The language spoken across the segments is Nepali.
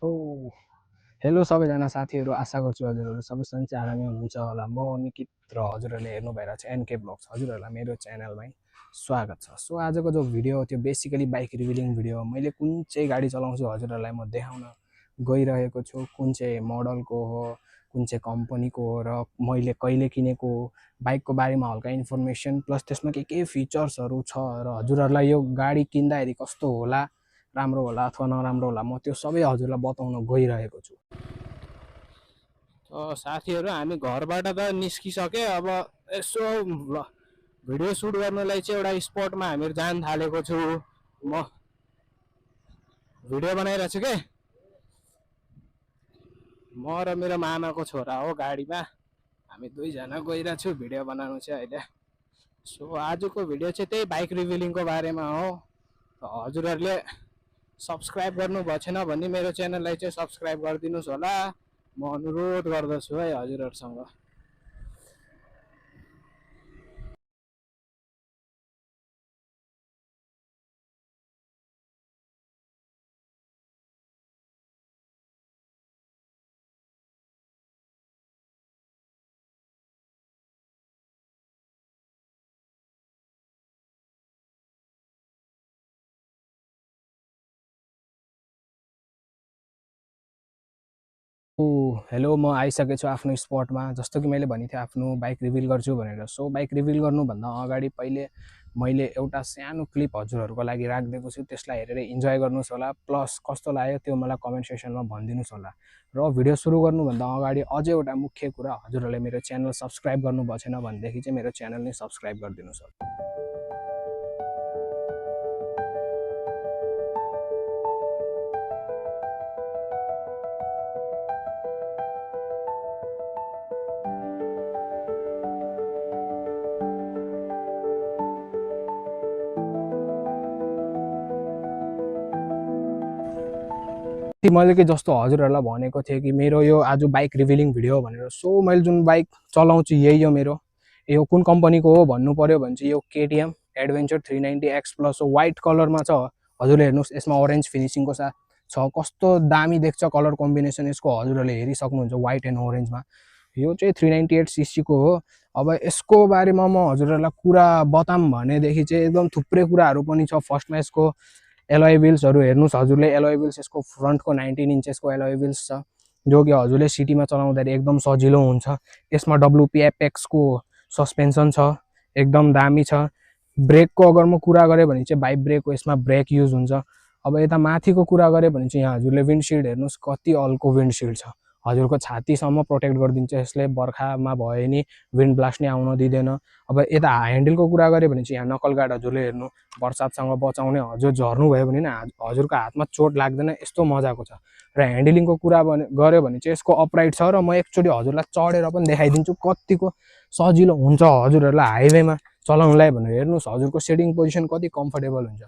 ओ हेलो सबैजना साथीहरू, आशा गर्छु हजुरहरू सबै सन्चै आरामै हुनुहुन्छ होला। म निकित र हजुरहरूले हेर्नु भइरहेको छ एनके ब्लग्स। हजुरहरूलाई मेरो च्यानलमै स्वागत छ। सो आजको जो भिडियो हो त्यो बेसिकली बाइक रिभिलिङ भिडियो हो। मैले कुन चाहिँ गाडी चलाउँछु हजुरहरूलाई म देखाउन गइरहेको छु। कुन चाहिँ मोडलको हो, कुन चाहिँ कम्पनीको हो र मैले कहिले किनेको हो, बाइकको बारेमा हल्का इन्फर्मेसन प्लस त्यसमा के फिचर्सहरू छ र हजुरहरूलाई यो गाडी किन्दाखेरि कस्तो होला, राम्रो होला अथवा नराम्रो होला, म त्यो सबै हजुरलाई बताउन गइरहेको छु। साथीहरू हामी घरबाट त निस्किसके, अब यसो भिडियो सुट गर्नलाई चाहिँ एउटा स्पटमा हामीहरू जान थालेको छु। म भिडियो बनाइरहेको छु के, म र मेरो मामाको छोरा हो गाडीमा, हामी दुईजना गइरहेको छु भिडियो बनाउनु चाहिँ अहिले। सो आजको भिडियो चाहिँ त्यही बाइक रिभिलिङको बारेमा हो। हजुरहरूले सब्सक्राइब गर्नुभएको छैन भने मेरो च्यानललाई चाहिँ सब्सक्राइब गरिदिनुहोस् होला, म अनुरोध गर्दछु है हजुरहरूसँग। हेलो, म आइसकेको छु आफ्नो स्पटमा। जस्तो कि मैले भनेको थिएँ आफ्नो बाइक रिभिल गर्छु भनेर। सो बाइक रिभिल गर्नुभन्दा अगाडि पहिले मैले एउटा सानो क्लिप हजुरहरूको लागि राखिदिएको छु, त्यसलाई हेरेर इन्जोय गर्नुहोस् होला। प्लस कस्तो लाग्यो त्यो मलाई कमेन्ट सेक्सनमा भनिदिनुहोस् होला। र भिडियो सुरु गर्नुभन्दा अगाडि अझै एउटा मुख्य कुरा, हजुरहरूले मेरो च्यानल सब्सक्राइब गर्नुभएको छैन भनेदेखि चाहिँ मेरो च्यानल नै सब्सक्राइब गरिदिनुहोस् होला। मैले के जस्तो हजुरहरूलाई भनेको थिएँ कि मेरो यो आज बाइक रिभिलिङ भिडियो भनेर। सो मैले जुन बाइक चलाउँछु यही हो मेरो। यो कुन कम्पनीको हो भन्नु पर्यो भने चाहिँ यो केटिएम एडभेन्चर 390X प्लस हो। वाइट कलरमा छ, हजुरले हेर्नुहोस्। यसमा ओरेन्ज फिनिसिङको साथ छ। कस्तो दामी देख्छ कलर कम्बिनेसन यसको, हजुरहरूले हेरिसक्नुहुन्छ वाइट एन्ड ओरेन्जमा। यो चाहिँ 398cc को हो। अब यसको बारेमा म हजुरहरूलाई कुरा बताऊँ भनेदेखि चाहिँ एकदम थुप्रै कुराहरू पनि छ। फर्स्टमा यसको एलोय व्हील्सहरू हेर्नुहोस् हजुरले। एलोय व्हील्स यसको फ्रन्टको 19 इन्चेसको एलोय व्हील्स छ, जो कि हजुरले सिटीमा चलाउँदाखेरि एकदम सजिलो हुन्छ। यसमा WP एपेक्सको सस्पेन्सन छ, एकदम दामी छ। ब्रेकको अगर म कुरा गरेँ भने चाहिँ बाइक ब्रेक हो, यसमा ब्रेक युज हुन्छ। अब यता माथिको कुरा गरेँ भने चाहिँ यहाँ हजुरले विन्डसिल्ड हेर्नुहोस्, कति अल्को विन्डसिल्ड छ। हजुरको छातीसम्म प्रोटेक्ट गरिदिन्छ यसले, बर्खामा भयो नि विन्ड ब्लास्ट नै आउन दिँदैन। अब यता ह्यान्डलको कुरा गरेँ भने चाहिँ यहाँ नकल गार्ड हजुरले हेर्नु, बर्सातसँग बचाउने। हजुर झर्नु भयो भने हजुरको हातमा चोट लाग्दैन, यस्तो मजाको छ। र ह्यान्डलिङको कुरा गऱ्यो भने चाहिँ यसको अपराइट छ, र म एकचोटि हजुरलाई चढेर पनि देखाइदिन्छु कतिको सजिलो हुन्छ हजुरहरूलाई हाइवेमा चलाउनुलाई भनेर। हेर्नुहोस् हजुरको सेटिङ पोजिसन कति कम्फर्टेबल हुन्छ।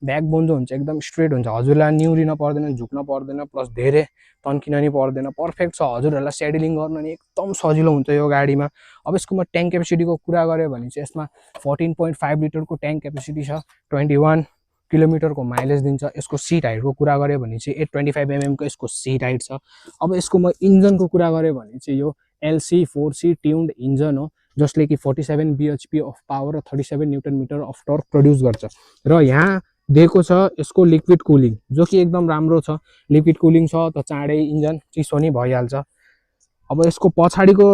ब्याकबोन जो हुन्छ एकदम स्ट्रेट हुन्छ, हजुरलाई निउरिन पर्दैन, झुक्न पर्दैन, प्लस धेरै तन्किन नि पर्दैन। पर्फेक्ट छ, हजुरहरूलाई सेडलिङ गर्न नि एकदम सजिलो हुन्छ यो गाडीमा। अब यसको म ट्याङ्क क्यापेसिटीको कुरा गरेँ भने चाहिँ यसमा 14.5 लिटरको ट्याङ्क क्यापेसिटी छ, 21 किलोमिटरको माइलेज दिन्छ। यसको सिट हाइटको कुरा गरेँ भने चाहिँ 825 mm को यसको सिट हाइट छ। अब यसको म इन्जनको कुरा गरेँ भने चाहिँ यो LC4C ट्युन्ड इन्जन हो, जसले कि 47 bhp अफ पावर र 37 newton metre of torque produce गर्छ। र यहाँ दिएको छ यसको लिक्विड कुलिङ, जो कि एकदम राम्रो छ। लिक्विड कुलिङ छ त चाँडै इन्जन चिसो नि भइहाल्छ। अब यसको पछाडिको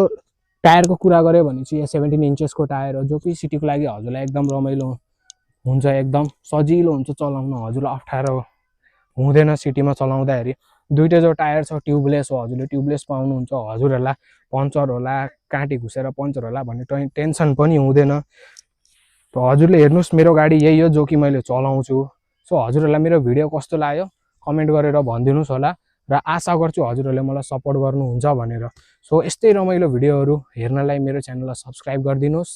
टायरको कुरा गरेँ भने चाहिँ 17 इन्चेसको टायर हो, जो कि सिटीको लागि हजुरलाई एकदम रमाइलो हुन्छ, एकदम सजिलो हुन्छ चलाउन, हजुरलाई अप्ठ्यारो हुँदैन सिटीमा चलाउँदाखेरि। दुईवटा जो टायर छ ट्युबलेस हो, हजुरले ट्युबलेस पाउनुहुन्छ। हजुरहरूलाई पङ्चर होला, काँटी घुसेर पङ्चर होला भन्ने टेन्सन पनि हुँदैन। हजुरले हेर्नुहोस् मेरो गाडी यही हो जो कि मैले चलाउँछु। सो हजुरहरूलाई मेरो भिडियो कस्तो लाग्यो कमेन्ट गरेर भनिदिनुहोस् होला, र आशा गर्छु हजुरहरूले मलाई सपोर्ट गर्नुहुन्छ भनेर। सो यस्तै रमाइलो भिडियोहरू हेर्नलाई मेरो च्यानललाई सब्सक्राइब गरिदिनुहोस्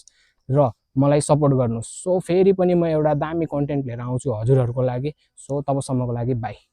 र मलाई सपोर्ट गर्नुहोस्। सो फेरि पनि म एउटा दामी कन्टेन्ट लिएर आउँछु हजुरहरूको लागि। सो तबसम्मको लागि बाई।